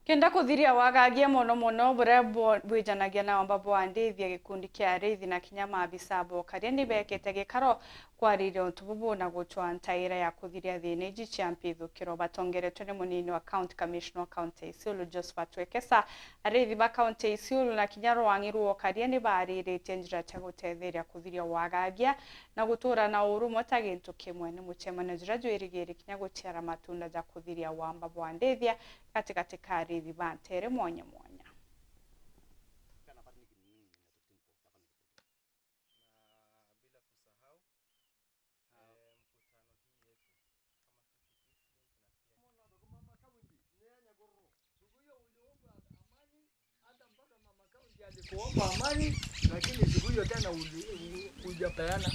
Kenda kuthiria wagagia muno muno buria bwijanagia na wamba bwandithia gikundi kia arithi na kinya maabisa bokaria ni bekite gikaro kwariria untu bubu na gutwa ntaira ya kuthiria thina iji cia mpithukiro. Batongeretwe ni munini wa county commissioner wa county ya Isiolo Josephat Wekesa. Arithi ba county ya Isiolo na kinya rwangi rwokaria ni bariritie njira cia gutetheria kuthiria wagagia na gutura na urumwe ta gintu kimwe. Ni mucemanio jura jwirigiri kinya guciara matunda ja kuthiria wamba bwandithia katikati ka arithi ba ntere mwanya mwanya. Kuomba amani, lakini siku hiyo tena hujapeana.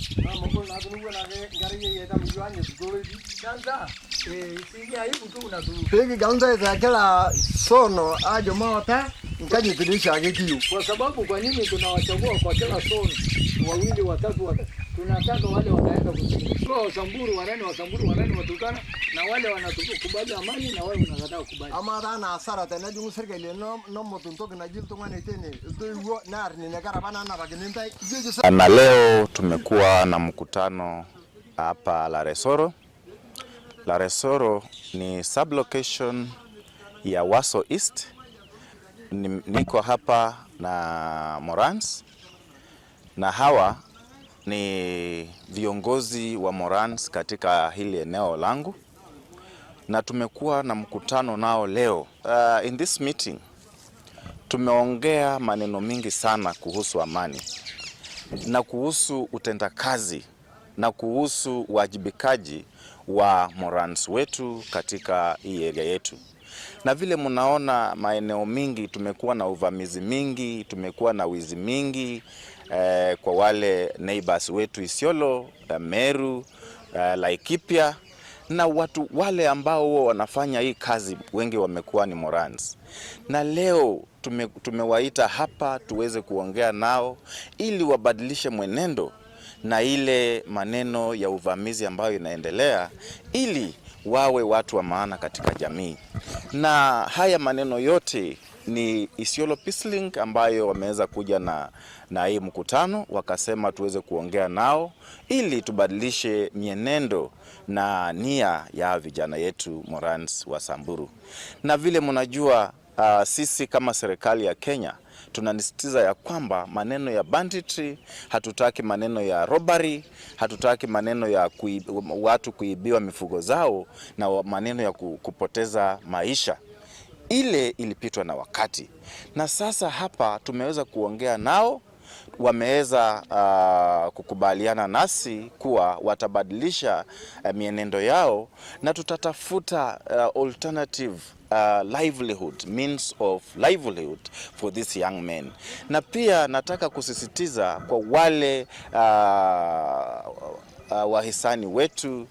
Sasa si aibu tu unatu Pekiganza za kila sono ajo maota nkajitirisha ake kiu. Kwa sababu kwa nini tunawachagua kwa kila sono wawili, watatu, watatu? Tunataka wale wataenda kusikiliza Wasamburu, Warani, Wasamburu, Warani, Waturkana, na wale wanakubali amani na wale wanakataa kukubali. Amaa taa ana hasara tenejing'u serkali nemutu ntoki naji iltung'anak teine iltoiwuo near nena kera apa naanapakini ntae. Na leo tumekuwa na mkutano hapa Laresoro. Laresoro ni sublocation ya Waso East. Niko hapa na Morans, na hawa ni viongozi wa Morans katika hili eneo langu, na tumekuwa na mkutano nao leo. In this meeting tumeongea maneno mingi sana kuhusu amani na kuhusu utendakazi na kuhusu uwajibikaji wa Morans wetu katika hii area yetu. Na vile mnaona maeneo mingi tumekuwa na uvamizi mingi, tumekuwa na wizi mingi kwa wale neighbors wetu Isiolo, Meru, Laikipia, na watu wale ambao huwa wanafanya hii kazi wengi wamekuwa ni Morans. Na leo tumewaita hapa tuweze kuongea nao ili wabadilishe mwenendo na ile maneno ya uvamizi ambayo inaendelea, ili wawe watu wa maana katika jamii. Na haya maneno yote ni Isiolo Peace Link ambayo wameweza kuja na hii mkutano, wakasema tuweze kuongea nao ili tubadilishe mienendo na nia ya vijana yetu Morans wa Samburu. Na vile mnajua, sisi kama serikali ya Kenya tunasisitiza ya kwamba maneno ya banditry, hatutaki maneno ya robbery, hatutaki maneno ya watu kuibiwa mifugo zao na maneno ya kupoteza maisha. Ile ilipitwa na wakati. Na sasa hapa tumeweza kuongea nao, wameweza kukubaliana nasi kuwa watabadilisha mienendo yao, na tutatafuta alternative livelihood, means of livelihood for these young men. Na pia nataka kusisitiza kwa wale wahisani wetu,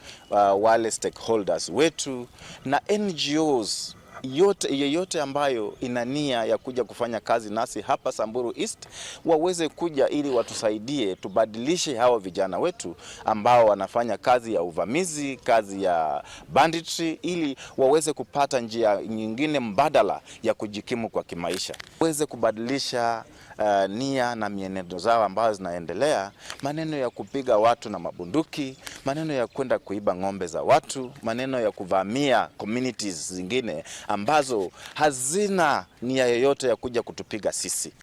wale stakeholders wetu na NGOs yote, yeyote ambayo ina nia ya kuja kufanya kazi nasi hapa Samburu East waweze kuja ili watusaidie tubadilishe hawa vijana wetu ambao wanafanya kazi ya uvamizi, kazi ya banditry, ili waweze kupata njia nyingine mbadala ya kujikimu kwa kimaisha, waweze kubadilisha nia na mienendo zao ambazo zinaendelea, maneno ya kupiga watu na mabunduki, maneno ya kwenda kuiba ng'ombe za watu, maneno ya kuvamia communities zingine ambazo hazina nia yoyote ya kuja kutupiga sisi.